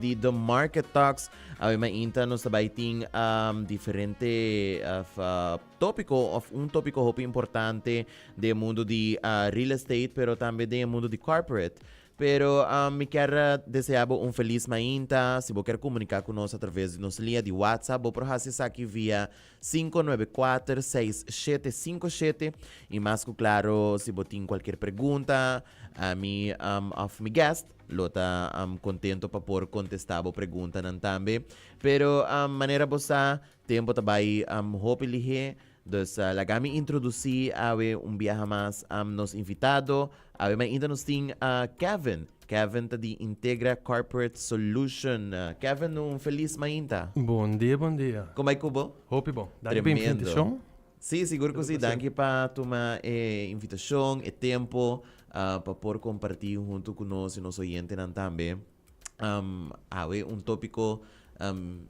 Di The Market Talks. Awe mainta nos ta bai tin diferente tópiko òf un tópiko hopi importante den e mundu di real estate pero tambe den e mundu di corporate. Pero mi kier desea bo un felis mainta. Si bo kier komuniká ku nos atraves di nos liña di WhatsApp bo por hasi esaki via 594 6757 i mas ku klaro si bo tin kualkier pregunta, ami òf mi guest lo ta contento pa por contesta bo preguntanan tambe. Pero manera bo sa, tempo ta bai hopi lihé. Dus laga mi introduci awe un biaha mas nos invitado. Awe mainta nos tin Kevin. Kevin ta di Integra Corporate Solution. Kevin, un feliz mainta. Bon dia, bon dia. Con bai cu bo? Hopi bon. Danki pa invitacion. Sí, sigur cu sí. Danki pa tuma e invitacion, e tempo pa por comparti hunto cu nos y nos oyentenan tambe. Awe un topico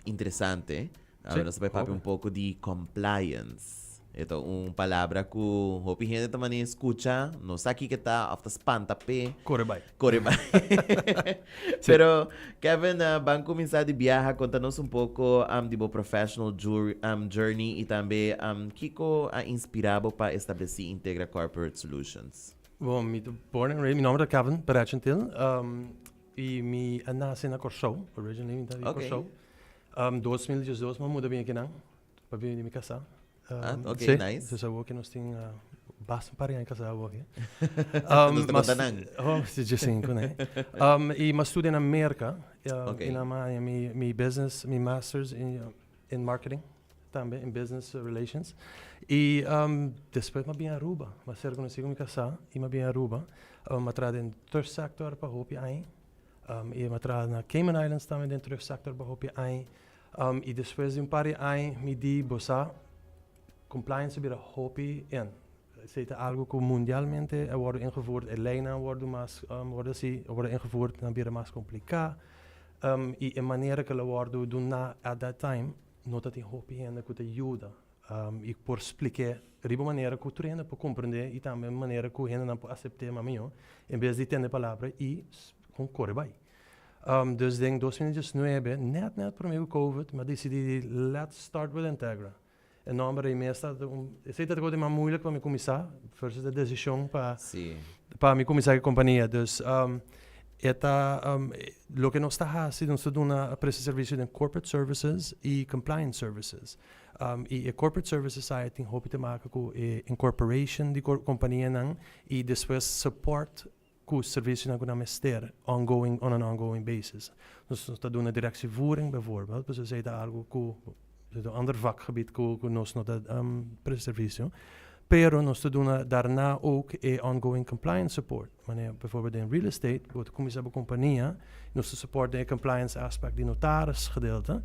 interesante. Awe nos ta bai papia un poco di compliance. E ta un palabra cu hopi hende ta mane scucha, no sa kiko ta of ta spanta p'e. Core bai. Core bai. Pero Kevin, ban cuminsa di biaha, conta nos un poco di bo professional journey y tambe kiko a inspira bo pa estableci Integra Corporate Solutions. Bon, mi ta born and raised, mi nomber ta Kevin Perechentil y mi a nace na Corsou, originally mi ta di Corsou. 2012 mi a muda bin akinan pa bin di mi casa. Ah, ok, sí, nice. Dus awor cu nos tin basta un par di aña casa awor aki. Nos ta conta nan. Oh, si, 15, nee. Y mi a studia na Merca. Y nan mi a haña mi business, mi masters in marketing tambe, in business relations. Y despues mi a bin Aruba. Mi a ser conoci cu mi casa y mi a bin Aruba. Mi a traha den terugssector pa hopi aña. Y mi a traha na Cayman Islands tambe den terugssector pa hopi aña. Y despues di un par di aña mi di, bo sa, compliance a bira hopi in. Esey ta algo cu mundialmente a wordo ingevoerd, e leynan a wordo mas, wordo haci, a wordo ingevoerd, nan bira mas complica. Y e manera cu el a wordo duna at that time no ta tin hopi hende cu ta yuda y por splik'e riba manera cu tur hende por comprende y tambe manera cu hendenan por acept'e mas miho en bes di tende palabra y con core bay. Dus den 2019, net net prome cu Covid, mi a dicidi di let's start with Integra. E nomber ei mes ta un, esei ta e mas moeilijk pa mi cuminsa, versus e decision pa mi cuminsa e compania. Dus e ta loke nos ta haci, nos ta duna presta servicio den corporate services y compliance services. Y e corporate services ai tin hopi te maka cu e incorporation di companianan y despues support cu servicionan cu nan mester ongoing, on an ongoing basis. Dus nos ta duna directievoering bijvoorbeeld, pues esey ta algo cu ta un ander vakgebied cu nos no ta presta servicio. Pero nos ta duna daarna ook e ongoing compliance support. Wanneer bijvoorbeeld den real estate, bo ta cuminsa bo compania, nos ta support den e compliance aspect di notaris gedeelte,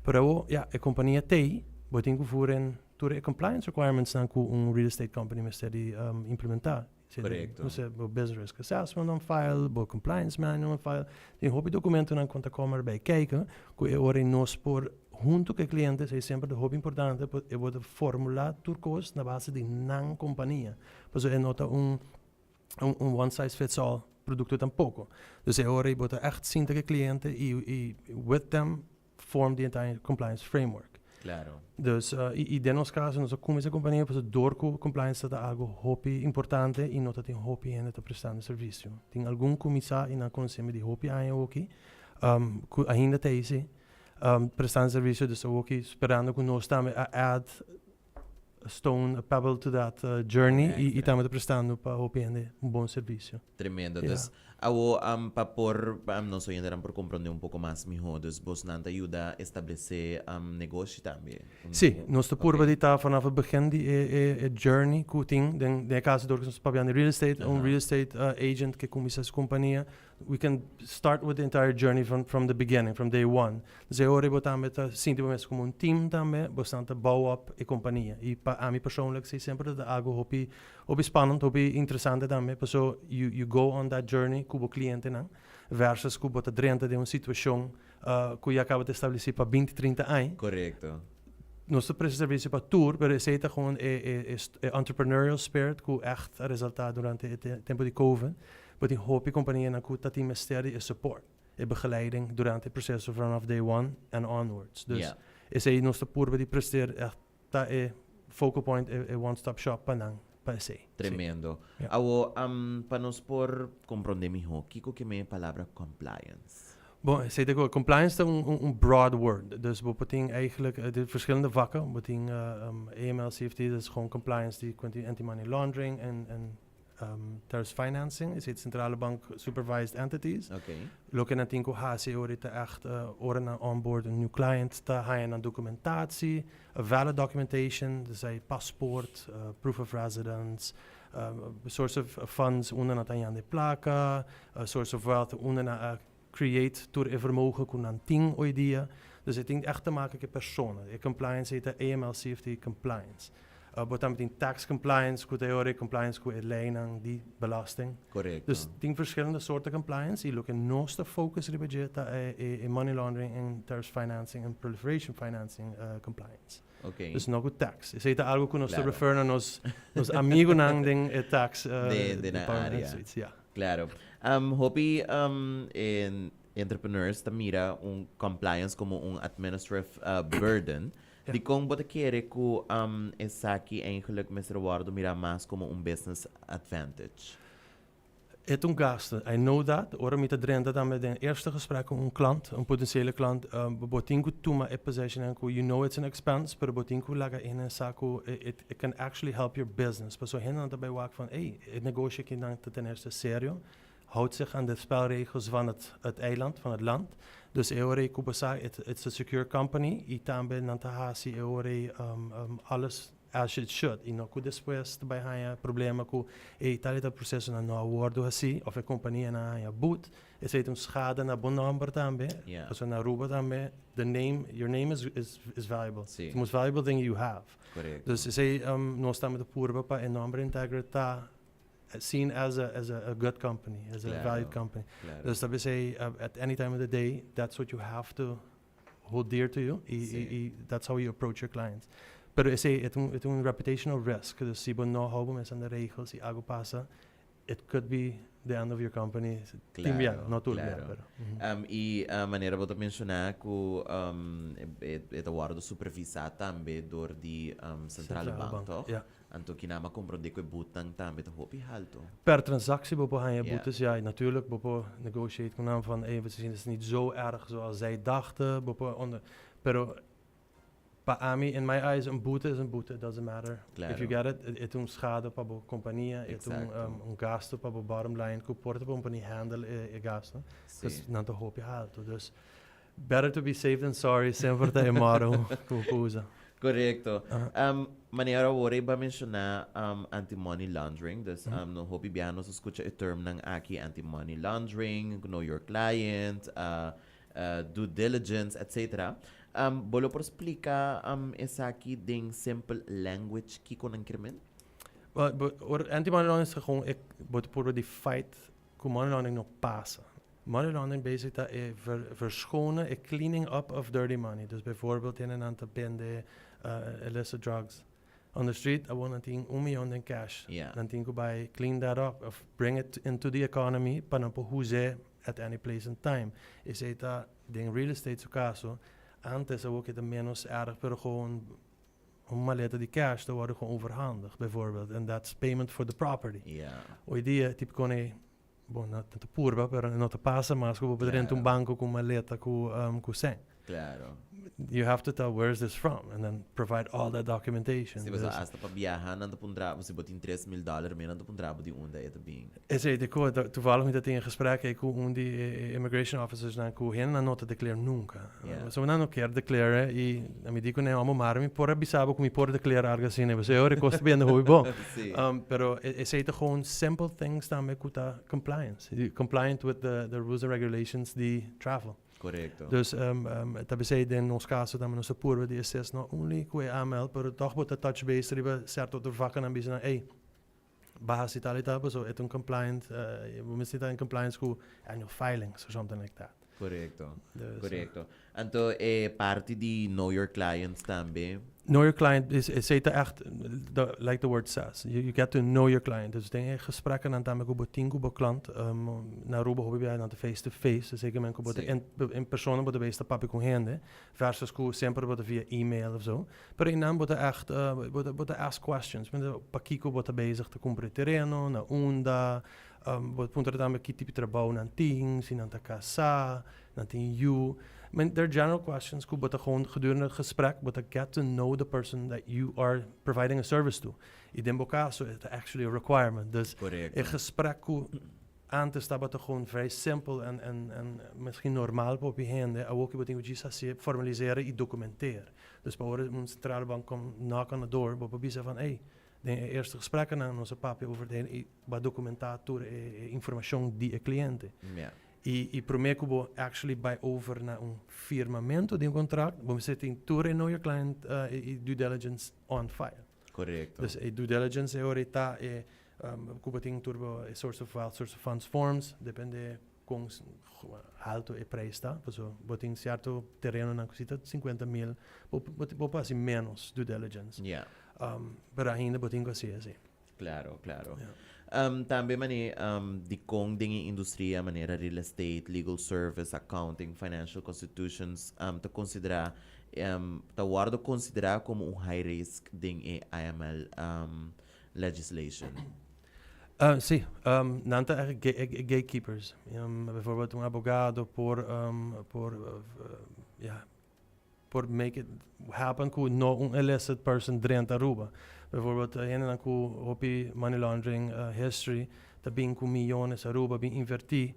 pero ja, e compania t'ey, bo tin cu voer in tur e compliance requirements nan cu un real estate company mester di implementa. Correcto. Bo business risk assessment on file, bo compliance manual on file. Tin hopi documentonan cu ta come erbij kijken, cu e ora nos por hunto cu e cliente, esey semper ta hopi importante, e bo ta formula tur cos na base di nan compania. Pasobra e no ta un one size fits all producto tampoco. Dus e ora bo ta echt sinta cu e cliente y with them form the entire compliance framework. Dus, y den nos caso, nos a cuminsa compania pasobra door cu compliance ta algo hopi importante y no ta tin hopi hende ta prestando servicio. Tin algun cuminsa y nan conoce mi di hopi aña awoki, cu ainda ta eysi, prestando servicio, dus awoki sperando cu nos tambe a add a stone, a pebble to that journey y tambe ta prestando pa hopi hende un bon servicio. Tremendo. Dus awo pa por nos oyentenan por comprende un poco mas miho, dus bosnan ta yuda establece negoshi tambe? Sí, nos ta purba di ta vanaf het begin di e journey cu tin, den e caso door cu nos ta papiando di real estate, un real estate agent ke cuminsa su compania, we can start with the entire journey from the beginning, from day one. Dus e ora bo tambe ta sinti bo mes como un team tambe, bosnan ta bouw op e compania. Y pa ami persoonlijk si semper ta algo hopi hopi spannend, hopi interesante tambe, paso you go on that journey cu bo clientenan versus cu bo ta drenta den un situacion cu ya caba ta estableci pa 20, 30 aña. Nos ta presta servicio pa tur, pero esey ta gewoon e entrepreneurial spirit cu echt a resulta durante e tempo di Covid. Bo tin hopi companianan cu ta tin mester di e support. e begeleiding durante e proceso vanaf day one and onwards. Dus esey nos ta purba di presteer, echt ta e focal point, e one stop shop pa nan, pa esey. Si. Tremendo. Ja. Awo, pa nos por comprende miho, kiko ke men e palabra compliance? Bon, esey ta go. Compliance ta un broad word. Dus bo por tin eigenlijk de verschillende vakken. Bo tin AML, CFT, dat is gewoon compliance di anti-money laundering en terrorist financing. Esey ta Centrale Bank supervised entities. Loke nan tin ku hasi ora ta echt ora nan onboard een new client, ta haya nan documentatie, a valid documentation, dus ay paspoort, proof of residence, source of funds unda nan ta hayando e placa, source of wealth unda nan a create tur e vermogen ku nan tin hoy dia. Dus e tin echt te maken ku e persona. E compliance ei ta AML CFT compliance. Bo tambe tin tax compliance ku ta e ora e compliance ku e leynan di belasting. Dus tin verschillende soorten compliance y loke nos ta focus riba dje ta e money laundering en terrorist financing en proliferation financing compliance. Dus no ku tax. Esei ta algo ku nos ta refer na nos amigunan den e tax Den e department area. Zoiets, ja. Claro. Hopi entrepreneurs ta mira un compliance como un administrative burden. Dikon bo ta kere ku esaki eigenlijk mester wordo mira mas como un business advantage? E ta un gasto. I know that. Ora mi ta drenta tambe den eerste gesprek cu un klant, un potentiële klant, bo tin cu tuma e position cu you know it's an expense, pero bo tin cu laga in en sa cu it can actually help your business. Paso hendenan ta bay wak van, hey, e negoshi aki nan ta ten eerste serio, houdt zich aan de spelregels van het eiland, van het land. Dus e ora cu bo sa, it's a secure company y tambe nan ta hasi e ora alles as it should y no cu despues ta bay haya problema cu e tal y tal procesonan no a wordo haci of e compania nan a haya boet. Esey ta un schade na bo nomber tambe. Pasobra na Aruba tambe the name, your name is valuable. It's the most valuable thing you have. Dus esey nos tambe ta purba pa e nomber Integra ta seen as a good company, as a valued company. Dus dat esey at any time of the day, that's what you have to hold dear to you y that's how you approach your clients. Pero esey e ta un reputational risk. Dus si bo no hou bo mes aan de regels y algo pasa, it could be the end of your company. Tin bia, no tur bia, pero. Y manera bo ta menciona ku e ta wordo supervisa tambe door di Centrale Bank, toch? Ja. Anto kinan m'a comprende ku e boetenan tambe ta hopi halto. Per transactie bo por haya boetes, ja, natuurlijk. Bo por negotiate cu nan van, hey, we zien het is niet zo erg zoals zij dachten. Bo por onder, pero pa ami, in my eyes, een boete is een boete. It doesn't matter if you get it. E ta un schade pa bo compania, e ta un gasto pa bo bottom line. Cu por ta bo company handle e gasto. Dus nan ta hopi halto. Dus better to be safe than sorry, semper ta e motto cu bo usa. Manera awor bo a menciona anti-money laundering, dus no hopi bia nos a scucha e term nan aki, anti-money laundering, know your client, due diligence, etc. Bo lo por splica esaki den simple language, kiko nan kiermen? Well, but, or anti-money laundering is gewoon, ik word por di fight ku money laundering no pasa. Money laundering basic ta e verschonen, e cleaning up of dirty money. Dus bijvoorbeeld in een aantal bende illicit drugs on the street, awor nan tin 1 miyon in cash. Nan tin ku bay clean that up of bring it into the economy pa nan por use at any place and time. Esey ta den real estate su caso, antes awor cu ta menos erg, pero gewoon un maleta di cash ta worden gewoon overhandigd bijvoorbeeld. And that's payment for the property. Hoy dia, tipo con e, bon, no ta purba, pero no ta pasa mas cu bo drenta un banco cu maleta cu cen. You have to tell where is this from and then provide all that documentation. Si bo hasta pa viaha, nan ta puntra, si bo tin $3000, mi nan ta puntra di unda e ta bin. Esey ta co, toevallig mi tabatin een gesprek cu un di immigration officers nan cu hen nan no ta declare nunca. So nan no kier declare y ami di cu ne amo, maar mi por bisa bo cu mi por declare algo asina. Bo say, ora costa bien hopi bon. Pero esey ta gewoon simple things tambe cu ta compliance. You compliant with the rules and regulations di travel. Dus ta besey den nos caso tambe nos ta purba di assist not only cu e AML, pero toch bo ta touch base riba cierto otro vakken nan bisa nan, hey, baha si tal y tal, so e un compliant, we mester ta in compliance cu annual filings or something like that. Dus, Anto e parti di know your clients tambe. Know your client is, esey ta echt, like the word says, you get to know your client. Dus den e gesprekken tambe cu bo tin cu bo klant, na Aruba hopi biaha nan ta face to face, dus zeker men cu bo ta in persona bo ta bezig ta papia cu hende, versus cu semper bo ta via email of zo. Pero einan bo ta echt, bo ta ask questions, pakico bo ta bezig ta cumpra e tereno, na unda, bo ta puntra tambe ki tipo di trabou nan tin, si nan ta casa, nan tin yu. I mean, they're general questions ku bo ta gewoon gedurende het gesprek, bo ta get to know the person that you are providing a service to. I den bo caso, e ta actually a requirement. Dus e gesprek ku antes tabata gewoon vrij simpel en misschien normaal pa hopi hende, awor ku bo tin ku djis hasié, formalisera i documenteer. Dus pa ora un centrale bank kom knock on the door, bo por bisa van, hey, den e eerste gesprekkennan nos a papia over den i bo a documentá tur e informashon di e cliente. I promé ku bo actually bai over na un firmamento di un contract, bo mester tin tur e know your client i due diligence on file. Dus e due diligence e ora ei ta e ku bo tin tur bo e source of wealth, source of funds forms, depende kon alto e prijs ta. Paso bo tin cierto terenonan ku si ta 50.000, bo por hasi menos due diligence. Pero ainda bo tin ku hasi esei. Claro. Tambe mane di con den e industria manera real estate, legal service, accounting, financial constitutions ta considera ta wordo considera como un high risk den e AML legislation? Sí, nan ta echt gatekeepers. Bijvoorbeeld un abogado por, ja, por make it happen ku no un illicit person drenta Aruba. Bijvoorbeeld hendenan ku hopi money laundering history ta bin ku miyones Aruba bin inverti.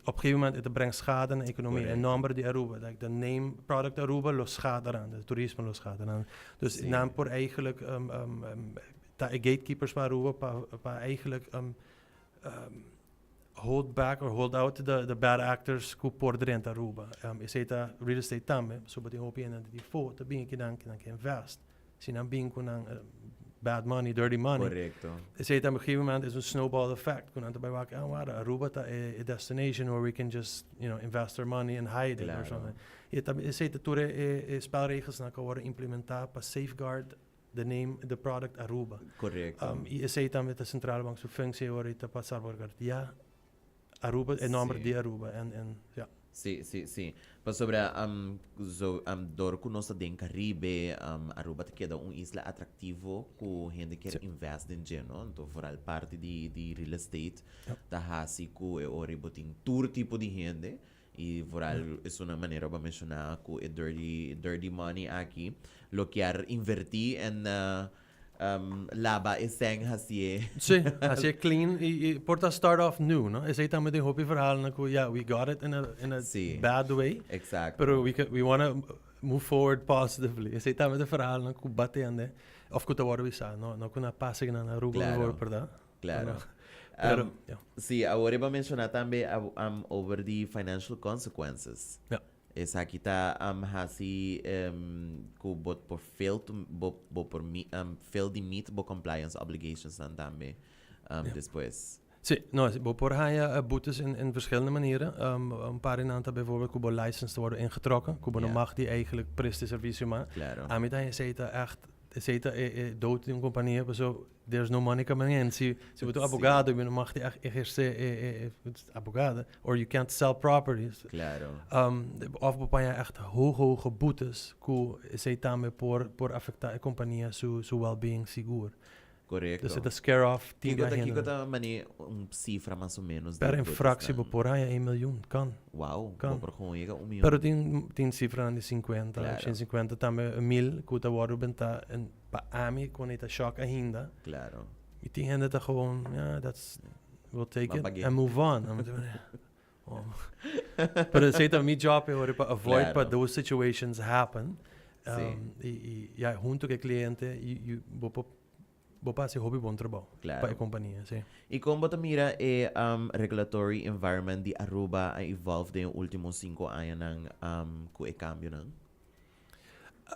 Op een gegeven moment het brengt schade na economie. En nomber di Aruba, like the name product Aruba lo schade eraan, de toerisme lo schade eraan. Dus nan por eigenlijk ta e gatekeepers pa Aruba pa eigenlijk hold back or hold out the bad actors ku por drenta Aruba. Esey ta real estate tambe, so bo tin hopi hende di fo ta bin kinan kinan ke invest. Si nan bin ku nan bad money, dirty money. Esey ta op een gegeven moment is un snowball effect. Ku nan ta bai wak, ah, wara, Aruba ta e destination where we can just invest our money and hide it or something. E ta esey ta tur e spelregels nan ku a wòrdu implementá pa safeguard the name, the product Aruba. I esey tambe ta Centrale Bank su functie ora ta pa salvaguardia Aruba, e nomber di Aruba en ja. Sí. Pasobra zo dor ku nos ta den Caribe, Aruba ta keda un isla atractivo ku hende kier invest den dje, no? Anto vooral parti di real estate ta hasi ku e ora bo tin tur tipo di hende i vooral esunnan manera bo a menshoná ku e dirty money aki lo kier invertí en laba e sèn hasié. Sí, hasié clean i por ta start off new, no? Esei tambe tin hopi verhaalnan ku yeah, we got it in a bad way. Pero we wanna move forward positively. Esei tambe ta verhaalnan ku bate ande of ku ta wòrdu bisá, no? No ku na pasa kinan na Aruba bijvoorbeeld, perdá. Pero, ja. Sí, awor bo a menshoná tambe over di financial consequences. Esaki ta hasi ku bo por fail to bo por fail di meet bo compliance obligations nan tambe despues. Sí, no, bo por haña boetes in verschillende manieren. Un paar di nan ta bijvoorbeeld ku bo license ta wòrdu ingetrokken, ku bo no mag di eigenlijk presta servisio mas. Ami ta haña esei ta echt, esei ta e dood di un kompania, pasobra there's no money coming in. Si bo ta un abogado, bo no mag di echt ehersé e abogado, or you can't sell properties. Of bo paña echt hoge boetes ku esei tambe por afektá e kompania su well-being sigur. Dus e ta scare off tin Kiko ta, kiko ta mane un sifra mas o menos? Per infractie bo por haña 1 miljoen, kan. Wow, bo por gewoon yega 1 miljoen. Pero tin sifranan di 50, 150 tambe, 1000 ku ta wòrdu bentá en pa ami kon e ta shock ainda. I tin hende ta gewoon, yeah, we'll take it and move on. Oh. Pero esei ta mi job e ora pa avoid pa those situations happen. I ja, hunto ku e kliente, bo por hasi hopi bon trabou pa e kompania, sí. I kon bo ta mira e regulatory environment di Aruba a evolve den e último 5 añanan ku e kambionan?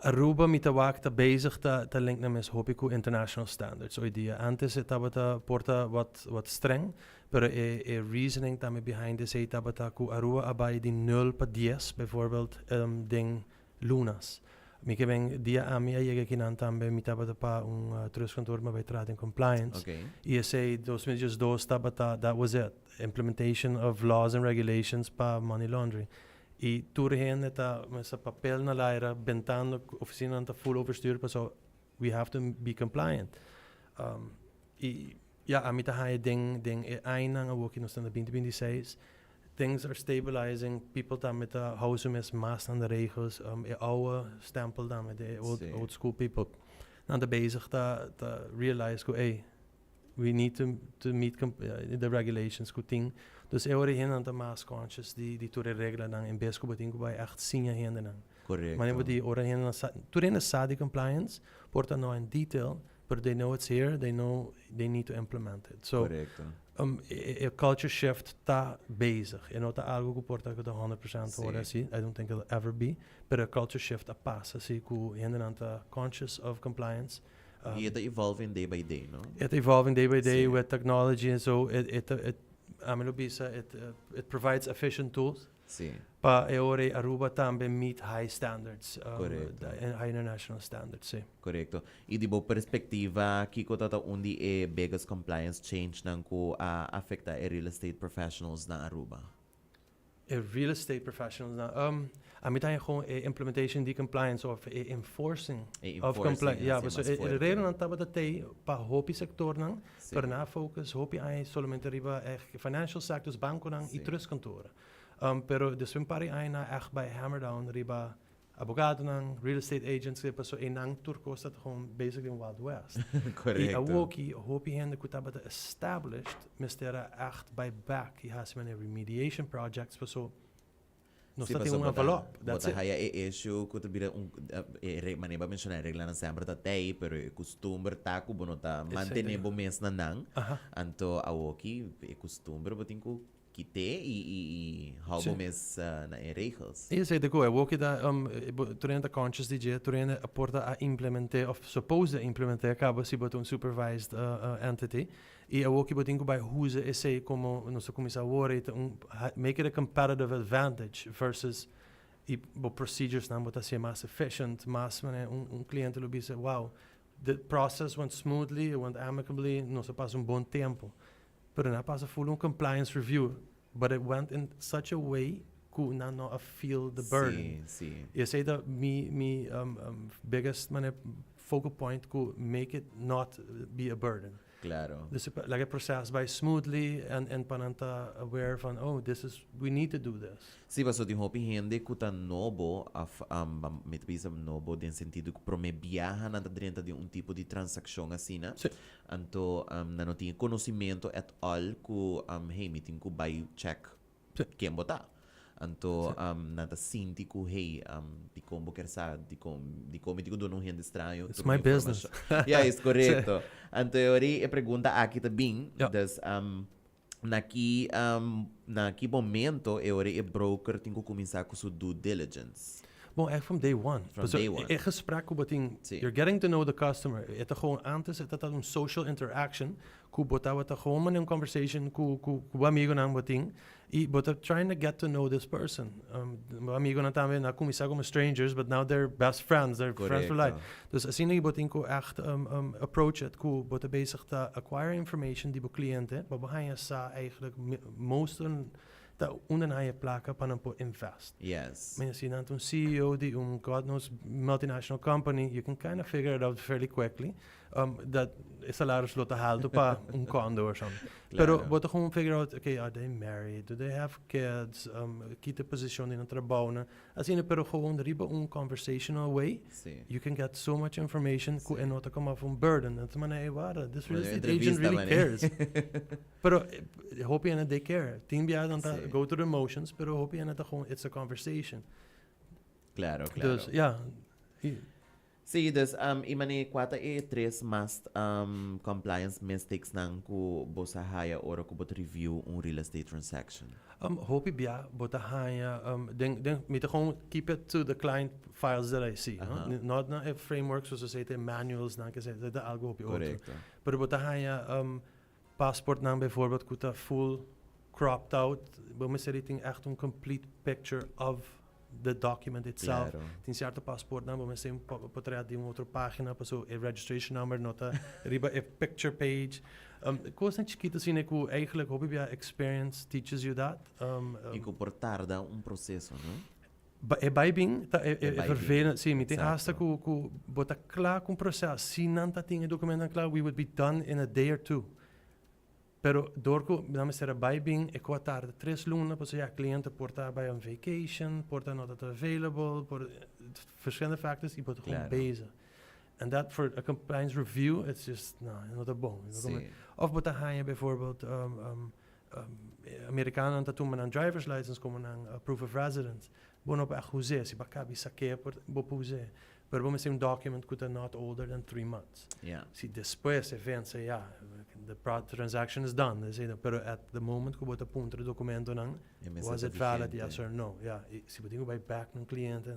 Aruba mi ta wak ta bezig ta link nan mes hopi ku international standards hoy dia. Antes e tabata por ta wat streng, pero e reasoning tambe behind esei tabata ku Aruba a bai di 0 pa 10 bijvoorbeeld den lunas. Mi ke ben dia ami a yega akinan tambe mi tabata pa un trustkantoor mi a bai traha den compliance. I esei 2012 tabata that was it, implementation of laws and regulations pa money laundering. I tur hende ta mester papel na laira bentando oficinanan ta full overstuur pasobra we have to be compliant. I ya ami ta haña den den e añanan awor ki nos ta na 2026 things are stabilizing, people tambe ta hou su mes mas na de regels, e oude stempel tambe, de old, old school people nan ta bezig ta ta realize ku ey we need to meet the regulations ku tin. Dus e ora e hendenan ta mas conscious di di tur e reglanan en bes ku bo tin ku bai ègt siña hendenan. Manera bo di ora hendenan sa, tur hende sa di compliance, por ta no in detail, pero they know it's here, they know they need to implement it. So e culture shift ta bezig. E no ta algo ku por ta ku ta 100% ora si, I don't think it'll ever be, pero e culture shift a pasa si ku hendenan ta conscious of compliance. I e ta evolving day by day, no? E ta evolving day by day with technology and so it it it ami lo bisa it it provides efficient tools. Pa e ora ei Aruba tambe meet high standards, high international standards, si. Korekto. I di bo perspektiva, kiko ta ta un di e biggest compliance changenan ku a afekta e real estate professionals na Aruba? E real estate professionals na, ami ta haña gewoon e implementation di compliance of e enforcing of compliance. Ja, pasobra e regelnan tabata tei pa hopi sectornan, pero nan a focus hopi aña solamente riba e financial sectors, banconan y trustkantoren. Pero despues un par di aña nan a echt bai hammer down riba abogadonan, real estate agents, pasobra einan tur cos ta gewoon basically un wild west. Y awoki hopi hende cu tabata established mester a echt bai back y haci manera remediation projects pasobra nos ta tin un envelop. That's it. Bo ta haya e issue cu ta bira un, e manera bo a menciona e reglanan semper ta tey, pero e custumber ta cu bo no ta mantene bo mes na nan. Anto awoki e custumber bo tin cu Kite i i i hou bo mes na e regels. I esei ta ku awor ki ta tur hende ta conscious di dje, tur hende a por ta a implement'é of suppose a implement'é a kaba si bo ta un supervised entity. I awor ki bo tin ku bai usa esei komo nos ta kuminsá awor ei ta un make it a competitive advantage versus i bo proceduresnan bo ta hasié mas efficient, mas manera un cliente lo bisa wow the process went smoothly, it went amicably, nos a pasa un bon tempo. Pero nan a pasa full un compliance review, but it went in such a way ku nan no a feel the burden. I esei ta mi mi biggest manera focal point ku make it not be a burden. Dus laga e proces bai smoothly en en pa nan ta aware van oh this is we need to do this. Sí, pasobra tin hopi hende ku ta nobo of mi ta bisa nobo den sentido ku prome biaha nan ta drenta den un tipo di transakshon asina. Anto nan no tin e conocimento at all cu hey mi tin cu bay check ken bo ta. Anto nan ta sinti cu hey dicon bo kier sa dicon dicon mi tin cu duna un hende straño It's my business. Ya es corecto. Anto e ora e pregunta aki ta bin dus na ki na ki momento e ora e broker tin cu cuminsa cu su due diligence? Bon, echt from day one. From day one. E gesprek cu bo tin, you're getting to know the customer. E ta gewoon antes e ta ta un social interaction cu bo tabata gewoon manera un conversation cu cu cu bo amigonan bo tin y bo ta trying to get to know this person. Bo amigonan tambe nan a cuminsa como strangers but now they're best friends, they're friends for life. Dus asina bo tin cu echt approach it cu bo ta bezig ta acquire information di bo cliente pa bo haña sa eigenlijk most ta unda nan haña placa pa nan por invest. Mi si nan ta un CEO di un God knows multinational company, you can kind of figure it out fairly quickly dat e salaris lo ta halto pa un condo or something. Pero bo ta gewoon figure out, okay, are they married? Do they have kids? Ki ta e posicion di nan trabounan? Asina, pero gewoon riba un conversational way, you can get so much information cu e no ta come off un burden. Nan ta manda, hey, wara, this real estate agent really cares. Pero hopi hende they care. Tin bia nan ta go through the motions, pero hopi hende ta gewoon, it's a conversation. Claro, claro. Dus, ja. Sí, dus i manera kua ta e tres mas compliance mistakes nan ku bo sa haya ora ku bo ta review un real estate transaction? Hopi bia bo ta haya den den mi ta gewoon keep it to the client files that I see, no? Not na e frameworks zoals esei ta e manuals nan ke esei ta algo hopi otro. Pero bo ta haya paspoortnan bijvoorbeeld ku ta full cropped out, bo mester di tin echt un complete picture of. the document itself. Claro. Tin cierto paspoort nan, bo mester un portret di un otro pagina, paso e registration number no ta riba e picture page. Cosnan chikito asina cu eigenlijk hopi bia experience teaches you that. Y cu por tarda un proceso, no? Ba, e bai bin, ta E e bai bin. Vervelend. Si, mi tin hasta cu bo ta kla cu un proces. Si nan ta tin e documentonan kla, we would be done in a day or two. Pero door cu nan mester a bai bin, e cu a tarda 3 luna, pasobra ya, cliente por ta bai on vacation, por ta no ta available, por verschillende factors y bo ta gewoon bezig. And that for a compliance review, it's just, no, no ta bon. Of bo ta haña bijvoorbeeld, Americano ta tuma nan driver's license como nan proof of residence. Bo no por echt use, si bo caba saca por bo por use. Pero bo mester un document cu ta not older than 3 months. Si despues e vence, ja, the transaction is done. Dus, pero at the moment cu bo ta puntra documentonan, E mester was ta it valid, vigente. Yes or no? Ja, y si bo tin cu bay back na cliente,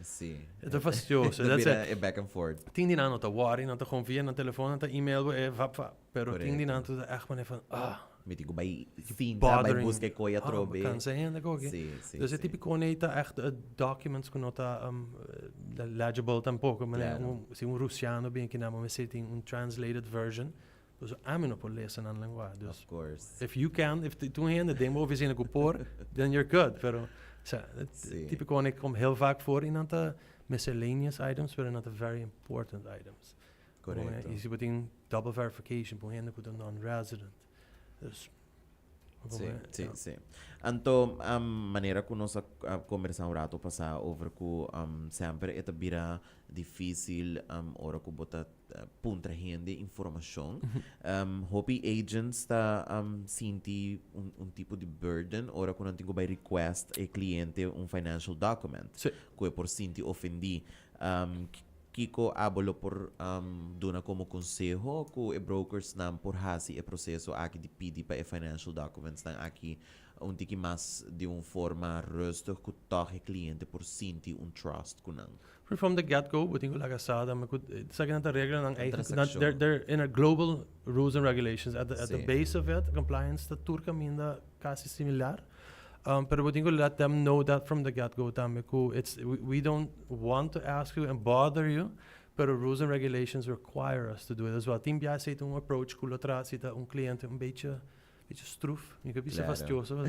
Si. e ta fastidioso. Ta That's bira it. e back and forth. Tin di nan no ta worry, nan ta gewoon via nan telefoon, nan ta email, e vap vap. Pero tin di nan ta echt manier van, ah, Mi tin cu bay finta, bay bothering. busca coya Ah, trobe. Cansa hende ook. Si, si, Dus e tipico nee ta echt documents cu no ta legible tampoco. Maar si un Russiano bin aki na mi tin un translated version. Dus ami no por lesa nan lingua. Dus Of course. if you can, if tur hende den bo oficina cu por, then you're good. Pero sa, het tipico nee komt heel vaak voor in aantal miscellaneous items, pero not very important items. Correcto. Y si tin double verification, por hende cu ta non-resident. Dus, Si. Anto, manera cu nos a conversa un rato pasa over cu semper e ta bira dificil ora cu bo ta puntra hende informacion. Hopi agents ta sinti un tipo di burden ora cu nan tin cu bay request e cliente un financial document. Cu e por sinti ofendi. Kico abo lo por duna como conseho cu e brokers nan por hasi e proceso aki di pidi pa e financial documents nan aki un tiki mas di un forma rustig cu toch e cliente por sinti un trust cu nan? From the get-go, we think like sa da, maar esaki nan ta reglanan eigenlijk, Transaccion. They're in a global rules and regulations. At the base of it, compliance ta tur caminda casi similar. Pero we think we let them know that from the get-go tambe cu we don't want to ask you and bother you, pero rules and regulations require us to do it as well. Tin bia esey un approach cu lo tra si ta un cliente un beetje stroef, mi ke bisa fastidioso.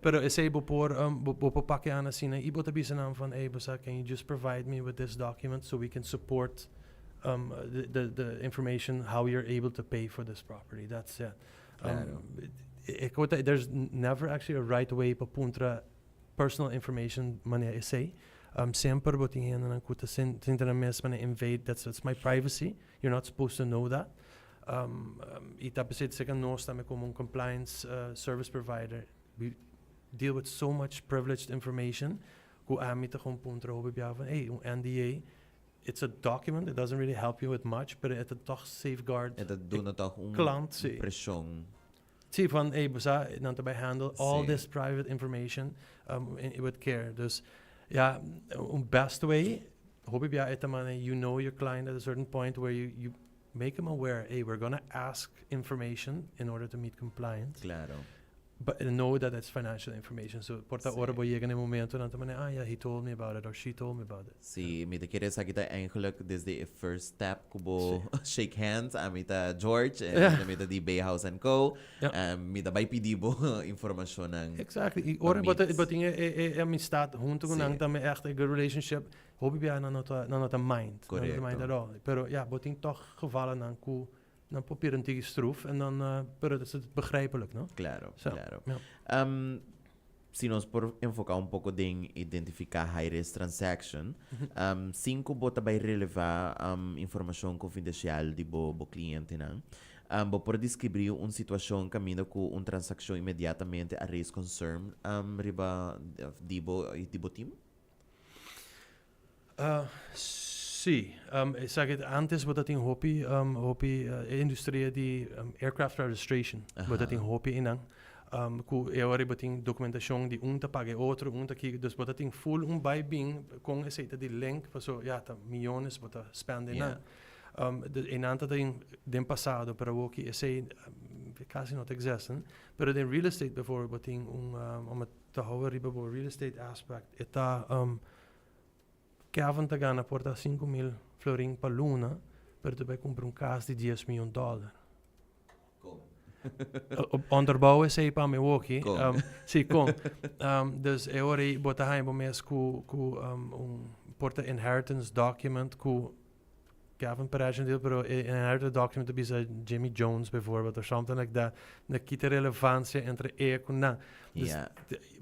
Pero esey bo por papia aan asina y bo ta bisa nan van, "Hey, bo sa, can you just provide me with this document so we can support the information how you're able to pay for this property?" That's it. There's never actually a right way pa puntra personal information manera esey. Semper bo tin hende cu ta sinti nan mes manera invade, that's my privacy. You're not supposed to know that. Y ta pesey cu nos tambe como un compliance service provider, we deal with so much privileged information cu ami ta gewoon puntra hopi bia van, hey, un NDA, it's a document, it doesn't really help you with much, but it toch safeguard E ta duna toch un klant, si. Presion. Si, van, hey, bo sa, nan ta bay handle all this private information with care. Dus ja, un best way, hopi bia e ta manera, you know your client at a certain point where you make them aware, "Hey, we're gonna ask information in order to meet compliance." But know that it's financial information. So, por ta ora bo yega na momento, nan ta manera, "Ah, yeah, he told me about it or she told me about it." Si, mi ta kere esaki ta eigenlijk desde e first step cu bo shake hands, ami ta George, en ami ta di Bay House and Co. Mi ta bay pidi bo informacion nan. Exactly. Y ora Pa bo meet. Tin e amistad hunto cu nan tambe, echt een good relationship. Hopi bia nan no ta mind. Nan no ta mind at all. Pero ja, bo tin toch gevallen nan cu nan por bira un tiki stroef en dan pero dat is het begrijpelijk, no? Claro, Zo, claro. Ja. Si nos por enfoca un poco den identifica high risk transaction, sin cu bo ta bay releva informacion confidencial di bo clientenan, bo por describi un situacion caminda cu un transaccion inmediatamente a raise concern riba di bo team? Si. Zeg het, antes bo tin hopi industria di aircraft registration. Bo tin hopi einan. Cu e ora bo tin documentacion di un ta paga otro, un ta aki, dus bo tin full un bay bin cu esey di link, paso ja, ta miyones bo ta spend einan. Einan ta den pasado, pero aki esey casi no ta existen. Pero den real estate bijvoorbeeld tin un ta hou riba bo real estate aspect, e ta Kevin ta gana por ta 5000 florin pa luna, pero ta bay cumpra un cas di 10 miljoen dollar. Con? Onderbouw esey pa mi woki. Con? Si, con. Dus e ora ey bo ta haya bo mes cu un por ta inheritance document cu Kevin Perez no pero e inheritance document ta bisa Jimmy Jones bijvoorbeeld or something like that. Na kita relevancia entre e cu nan. Dus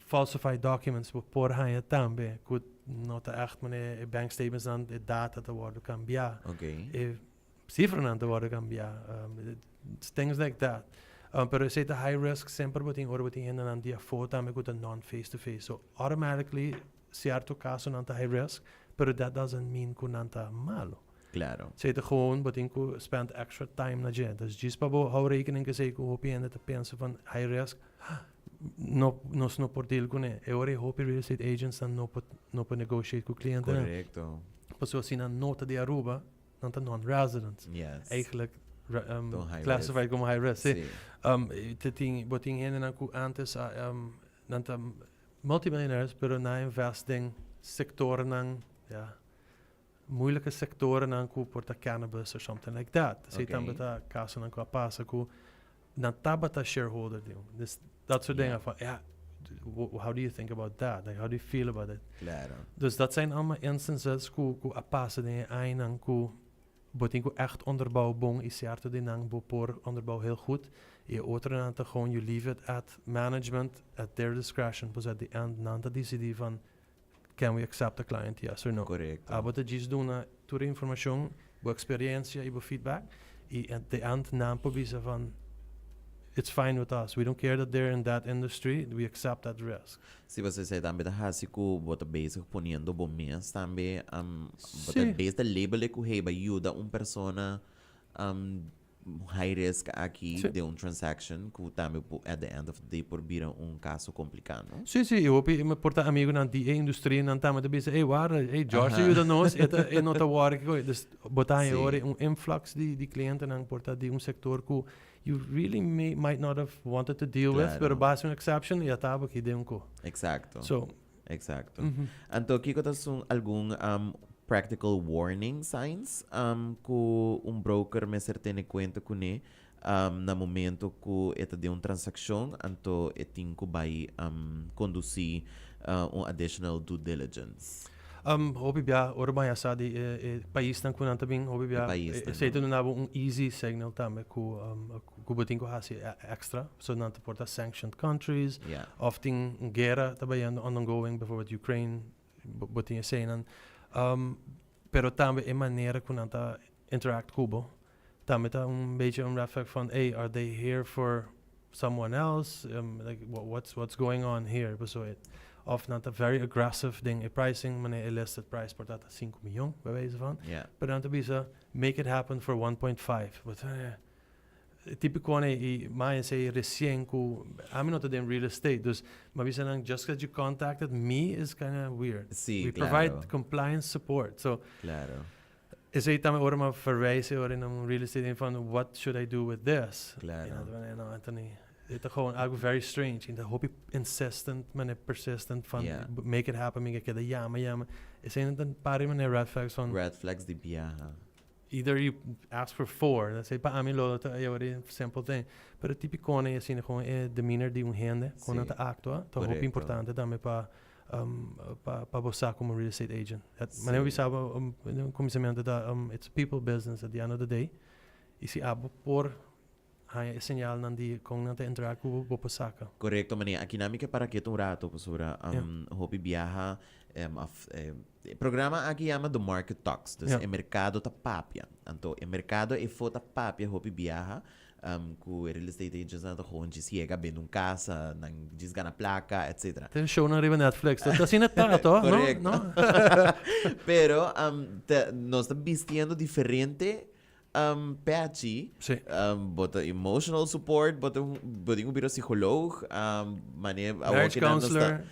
falsified documents bo por haya tambe cu no ta echt mane e bank statements nan e data ta wordo cambia. E cifranan ta wordo cambia. Things like that. Pero esey ta high risk semper bo tin ora bo tin hendenan di afo tambe cu ta non face to face. So automatically cierto casonan ta high risk, pero that doesn't mean cu nan ta malo. Esey ta gewoon bo tin cu spend extra time na dje. Dus djis pa bo hou rekening cu esey cu hopi hende ta pensa van high risk, no, nos no por deal cune. E ora e hopi real estate agents nan no por negotiate cu clientenan. Pasobra si nan no ta di Aruba, nan ta non-residents. Eigenlijk Don high classified risk. Como high risk. Si. Te tin, bo tin hendenan cu antes a, nan ta multimillionaires, pero nan a invest den sectornan, ja, moeilijke sectorennan cu por ta cannabis or something like that. Esey tambe ta casonan cu a pasa cu nan tabata shareholder di un. Dus dat soort dingen van, ja, how do you think about that? Like, how do you feel about it? Dus dat zijn allemaal instances cu a pasa den e añanan cu bo tin cu echt onderbouw bon y cierto di nan bo por onderbouw heel goed. Y e otronan ta gewoon you leave it at management at their discretion. Pues at the end nan ta decidi van can we accept the client, yes or no. Abo ta djis duna tur e informacion, bo experiencia y bo feedback y at the end nan por bisa van it's fine with us. We don't care that they're in that industry, we accept that risk. Si bo esei tambe ta haci cu bo ta bezig poniendo bo mes tambe, bo ta bezig ta label cu hey, bo a yuda un persona high risk aki den un transaction cu tambe at the end of the day por bira un caso complica, no? Si, y hopi mi por ta amigonan di e industria nan tambe ta bisa, "Hey, warda, hey, George ta yuda nos, e ta, e no ta worry kico." Dus bo ta haña ora un influx di clientenan por ta di un sector cu you really might not have wanted to deal with, pero basa un exception y a taba aki den un co. So, Anto, kiko ta sun algun practical warning signs cu un broker mester tene cuenta cune na momento cu e ta den un transaccion, anto e tin cu bay conduci un additional due diligence? Hopi bia ora baña sa di e paisnan cu nan ta bin, hopi bia E paisnan, esey no? Ta duna bo un easy signal tambe cu bo tin cu haci extra. So nan ta por ta sanctioned countries of tin un guera ta bayendo ongoing, bijvoorbeeld Ukraine, bo tin eseynan. Pero tambe e manera cu nan ta interact cu bo tambe ta un beetje un red flag van, hey, are they here for someone else? Like, what's going on here? Paso of nan ta very aggressive den e pricing, manera e listed price por ta ta 5 miljoen, bij wijze van. Pero nan ta bisa, "Make it happen for 1.5." But, típico ne y mi a say recien cu ami no ta den real estate, dus m'a bisa nan, just because you contacted me is kind of weird. We provide compliance support. So esey tambe ora m'a verwijs ora na un real estate van, "What should I do with this?" Y nan ta manera, "No, Anthony, het is gewoon algo very strange." Y ta hopi insistent, manera persistent van make it happen, mi keda yama, yama. Esey nan par di manera red flags van Red flags di biaha. Either you ask for four, let's say pa ami lo ta e ora simple thing. Pero típico ne asina gewoon e demeanor di un hende, con nan ta actua, ta hopi importante tambe pa bo sa como real estate agent. Manera mi bisa bo comensamento ta it's a people business at the end of the day. Y si abo por haña e señalnan di con nan ta interact cu bo, bo por saca. Correcto, meneer. Aki nan mi ke para keto un rato pasobra hopi biaha of e programa aki yama The Market Talks. Dus e mercado ta papia. Anto e mercado efo ta papia hopi biaha cu e real estate agents nan ta gewoon djis yega bende un casa, nan djis gana placa, etcetera. Tin shownan riba Netflix. Ta asina ta, toch? No? Correcto. No? Pero nos ta bistiendo diferente patchy. Bo ta emotional support, bo ta bo tin un bira psicoloog, mane awor Marriage ki nan nos ta counselor.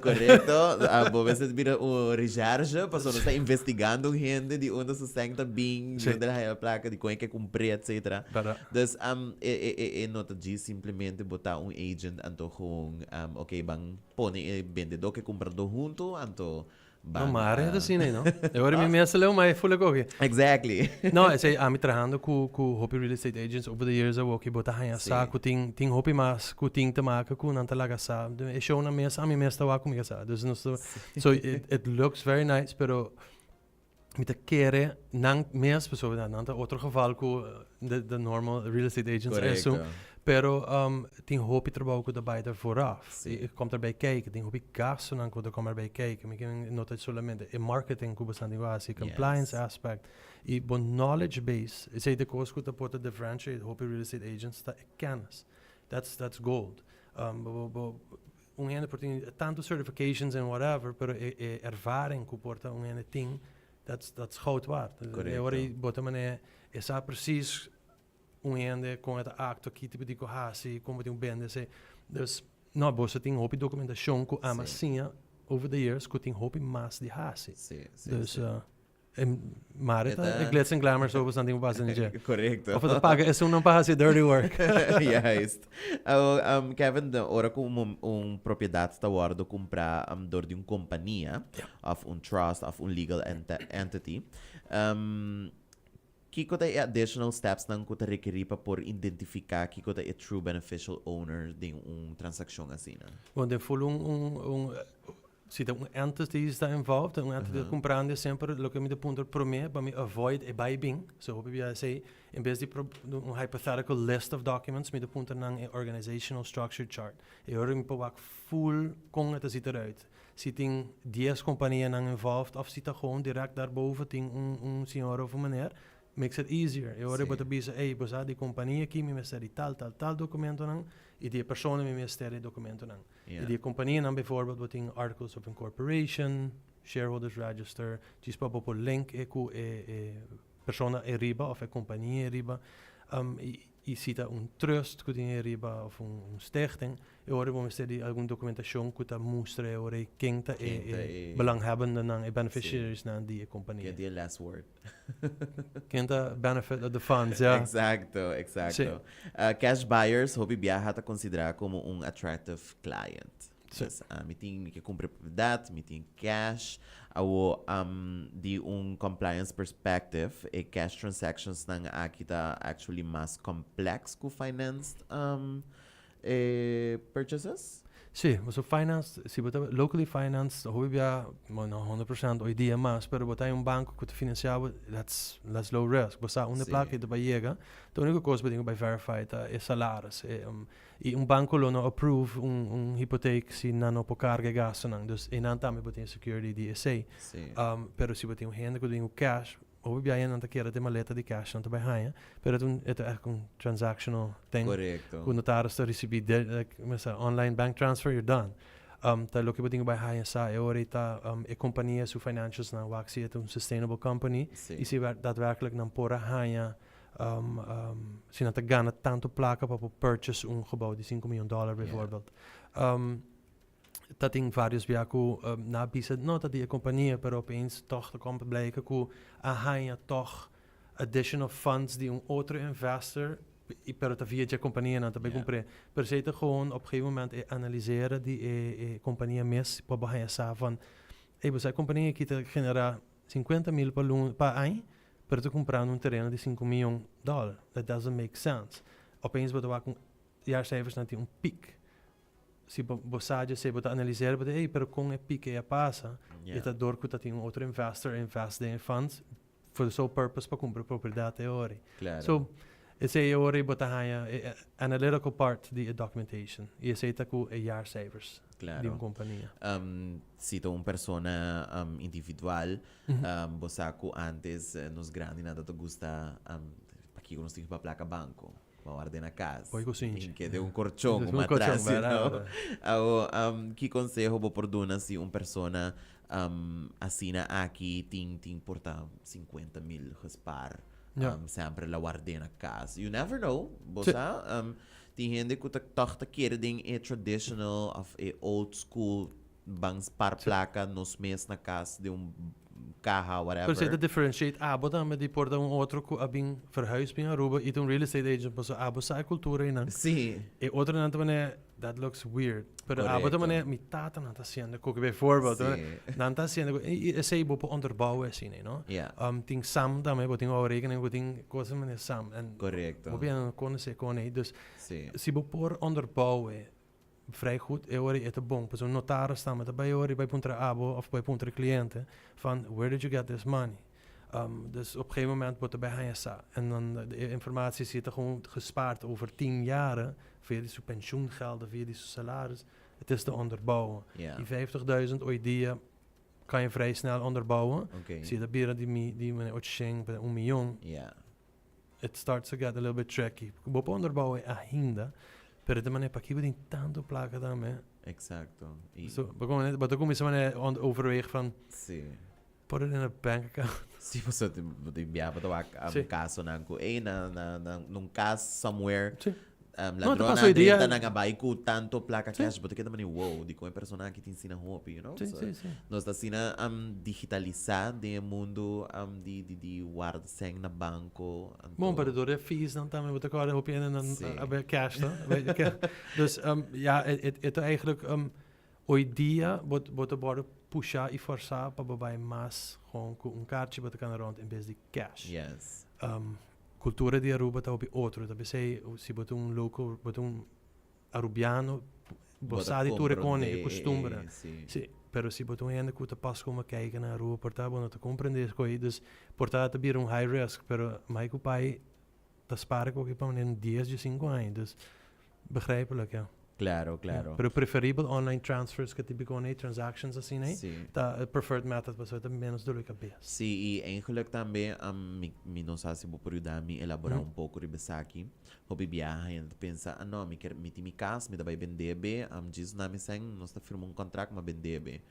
Korekto. Bo mester bira un recherche pasobra nos ta investigando un hende di unda su sèn ta bin, di unda el a haya plaka, di kon e ke kumpr'é, etcetera. Dus e no ta djis simplemente bo ta un agent anto gewoon oke ban pone e bendedó ku e kumpradó huntu anto No, maar het is asina, no? E ora mi mes leu, maar e fule koki. Exactly. No, esei ami trahando ku ku hopi real estate agents over the years awoki bo ta haña sa ku tin tin hopi mas ku tin te maken ku nan ta laga sa. E shownan mes ami mes ta wak ku mi ka sa. Dus nos ta so it it looks very nice pero mi ta kere nan mes pasobra nan ta otro geval ku the the normal real estate agents esun. Pero tin hopi trabou ku ta bai der vooraf. I komt erbij kijken. Tin hopi gastunan ku ta kom erbij kijken. Mi ken no ta solamente e marketing ku boso tin ku hasi, compliance aspect i bo knowledge base. Esei ta e kos ku ta por ta differentiate hopi real estate agents ta e kennis. That's that's gold. Bo bo un hende por tin tantu certifications and whatever, pero e e ervaring ku por ta un hende tin, that's that's goud waard. E ora bo ta manera e sa precies un hende kon e ta aktua, ki tipo di ku hasi, kon bo tin ku bende esei. Dus, no, boso tin hopi dokumentashon ku ama siña over the years ku tin hopi mas di hasi. Dus, e mare ta e glitz and glamour so boso tin ku pasa den dje. Korekto. Of bo ta paga esunnan pa hasi e dirty work. Juist. Awor, Kevin, ora ku un propiedat ta wòrdu kumprá dor di un kompania, òf un trust, òf un legal entity, Kiko ta e additional stepsnan ku ta rekerí pa por identifiká kiko ta e true beneficial owner den un transakshon asina? Bon, den full un un un si ta un entity sta involved, un entity ta kumprando semper loke mi ta puntra promé pa mi avoid e bai bin. So hopi bia esei en bes di un hypothetical list of documents mi ta puntra nan e organizational structure chart. E ora mi por wak full kon e ta zit eruit. Si tin dies kompanianan involved of si ta gewoon direct daarboven tin un un señora of un meneer, makes it easier. E ora bo ta bisa, ey, bo sa di kompania aki mi mester di tal, tal, tal dokumentonan i di e persona mi mester e dokumentonan. I di e kompanianan bijvoorbeeld bo tin articles of incorporation, shareholders register, djis pa bo por link e ku e e persona eriba of e kompania eriba. I I si ta un trust ku tin e riba òf un stichting, e ora bo mester di algun dokumentashon ku ta mustra e ora ei ken ta e belanghebbendennan, e beneficiariesnan di e kompania. Ken tin e last word. Ken ta benefit of the funds, ja. Exacto, exacto. Cash buyers hopi biaha ta konsiderá komo un attractive client. Sí. Dus, mi tin, mi ke kumpra e propiedat, mi tin cash. Awo, di un compliance perspective, e cash transactionsnan aki ta actually mas complex ku financed e purchases? Sí, pasobra financed, si bo ta locally financed, hopi bia, bueno, no honderd percent hoy dia mas, pero bo ta den un banco ku ta financia bo, that's, that's low risk. Bo sa unda e plaka ta bai yega. E unico cos bo tin ku bai verify ta e salaris, e I un banco lo no approve un un hypotheek si nan no por carga e gastonan. Dus einan tambe bo tin security di esey. Pero si bo tin un hende cu tin cu cash, hopi biaha nan ta kere den maleta di cash nan ta bay haña, pero e ta un e ta echt un transactional thing. Cu notaris ta ricibi de like mester online bank transfer, you're done. Ta loke bo tin cu bay haña sa e ora ei ta e compania su financials nan wak si e ta un sustainable company y si daadwerkelijk nan por a haña Si nan ta gana tanto plaka pa por purchase un gebouw di sinku miyon dòler bijvoorbeeld. Ta tin varios bia ku nan a bisa no ta di e kompania pero opeens tòg ta kom blijken ku a haña tòg additional funds di un otro investor i pero ta via dje kompania nan ta bai kumpr'é. Pero esei ta gewoon op gegeven moment e analisera di e kompania mes pa bo haña sa van ey bo sa e kompania aki ta genera 50 mil pa luna pa aña pero ta kumprando un tereno di sinku miyon dòler. That doesn't make sense. Opeens bo ta wak un jaarcijfersnan tin un piek. Si bo bo sa dje bo ta analisera bo ta ey pero kon e piek ey a pasa? E ta dor ku ta tin un otro investor a invest den e funds for the sole purpose pa kumpra propiedad e ora. So esey e ora ey bo ta haña e analytical part di e documentation y esey ta ku e jaarcijfers di un kompania. Si ta un persona individual Bo sa ku antes nos grandinan ta ta gusta pakiko nos tin ku pa plaka banko? Pa warda na kas. Poi ku sinchi. Tin ke den un korchon, un matras, you know. Awo, ki konseho bo por duna si un persona asina aki tin tin por ta sinkuenta mil gespaar semper la ward'é na kas? You never know, bo sa. Tin hende ku ta tòg ta kere den e traditional òf e old school. Ban spar placa nos mes na cas den un caha whatever. Pero si ta differentiate abo tambe di por ta un otro cu a bin verhuis bin Aruba y ta un real estate agent pasobra abo sa e cultura eynan. E otronan ta manera that looks weird. Pero abo ta manera mi tatanan ta haciendo koki bijvoorbeeld. Nan ta haciendo koki y esey bo por onderbouwen asina no. Tin Sam tambe bo tin afrekening bo tin cosnan manera Sam en bo bia no conoce con ey dus si bo por onderbouwen Vrij goed, e ora e ta bon. Pasobra un notaris tambe ta bai ora i bai puntra abo of bai puntra e cliente van where did you get this money? Dus op gegeven moment bo ta bai haña sa. En dan e informatie si ta gewoon gespaard over tien jaren, via di su pensioengelden, via di su salaris, het is te onderbouwen. Die 50.000 hoy dia kan je vrij snel onderbouwen. Si e ta bira di mi di ocho un miyon. It starts to get a little bit tricky. Bo por onderbouwen ainda, pero de manera pakico tin tanto placa tambe. Y So, bo como bo ta cuminsa manera on overweeg van put it in a bank account. Sí, pasobra tin bo tin bia bo ta wak casonan cu ey na na na un cas somewhere. No, ta Ladronnan pasa hoy dia. drenta nan a bai cu tanto placa cash, bo ta keda mani wow, dicon e persona aki tin asina hopi, you know? Sí, So, sí, sí. nos ta asina digitalisa den e mundo di di di warda sèn na banco, anto. Bon, pero door e fees nan tambe bo ta kòrda hopi hende nan a bai cash to. Dus ja, e e ta eigenlijk hoy dia bo bo ta wòrdu pusha i forsá pa bo bai mas gewoon ku un karchi bo ta kana rònt en bes di cash. Cultura di Aruba ta hopi otro, ta p'esei si bo ta un local, bo ta un Arubiano, bo sa di tur e kone, e costumbernan. Si, pero si bo ta un hende cu ta pas como kijken na Aruba por ta bo no ta comprende es coi, dus por ta ta bira un high risk, pero mai cu pai ta spara cu pa un dies, diescinco aña, dus begrijpelijk ja. Claro, claro. Pero preferibel online transfers ke típico nee, transactions asina nee. Ta e preferred method pasobra ta menos dolor di cabes. Sí, y eigenlijk tambe mi, mi no sa si bo por yuda mi elabora un poco riba esaki. Hopi biaha hende ta pensa, ah no, mi kier, mi tin mi cas, mi ta bay bende be, djis na mi sèn, nos ta firma un contract, ma bende be.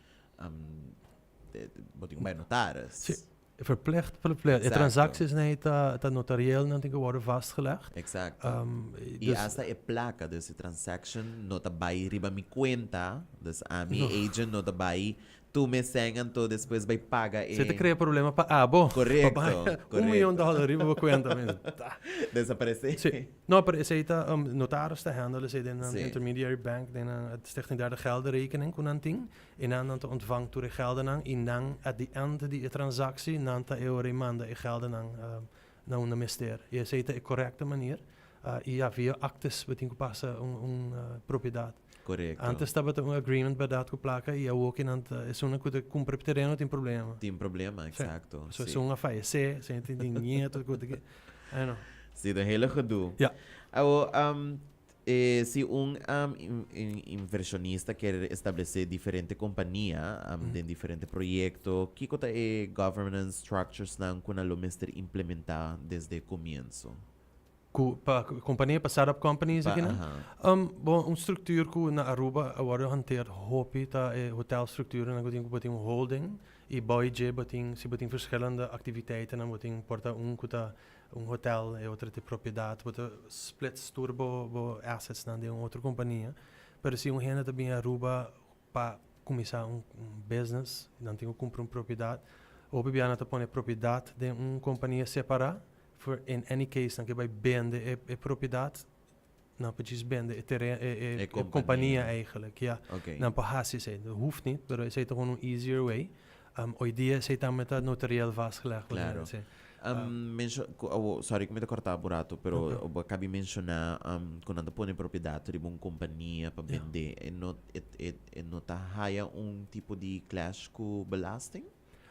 Bo tin cu bay notaris. Sí. Verplicht, verplicht. E transacties nee ta, ta notarieel nan tin ku worden vastgelegd. Y Dus hasta e placa, dus e transaction no ta bay riba mi cuenta, dus ami agent no ta bay tuma e sèn anto despues bay paga e. Si ta crea problema pa abo. Pa bay un miyon dollar riba bo cuenta. Desaparece. Si. No, pero esey ta, notaris ta handle esey den nan intermediary bank, den nan Stichting Derde Geldenrekening ku nan tin. I nan nan ta ontvang tur e geldennan i nan at the end di e transactie nan ta e ora i manda e geldennan na unda mester. I esei ta e correcte manier. I ya via actes bo tin cu pasa un un propiedad. Antes tabata un agreement berdad cu placa i awoki nan ta esunnan cu ta cumpra e tereno tin problema. Tin problema, exacto. So esun a fayece, esun tin nieto cu ta I don't know. Si, ta un hele gedoe. Awo, Si un inversionista kier establece diferente compania den diferente proyecto, kico ta e governance structures nan cu nan lo mester implementa desde comienzo? Cu pa compania, pa startup companies aki nan? Bon, un structuur cu na Aruba a wordo hanteerd hopi ta e hotelstructuurnan cu tin cu bo tin un holding y bao dje bo tin, si bo tin verschillende activiteitennan bo tin por ta un cu ta un hotel, e otro ta propiedad, bo ta splits tur bo bo assetsnan den un otro compania. Pero si un hende ta bin Aruba pa cuminsa un un business, nan tin cu cumpra un propiedad, hopi bia nan ta pone propiedad den un compania separa, for in any case nan ke bai bende e e propiedad, nan por djis bende e teren e e e compania eigenlijk, ja. Nan por haci esey, no hoeft niet, pero esey ta gewoon un easier way. Hoy dia esey tambe ta notarieel vastgelegd. Claro. Sorry cu mi ta corta bo rato, pero bo a cabi menciona cu nan ta pone propiedad riba un compania pa bende. E no e no ta haya un tipo di clash cu belasting?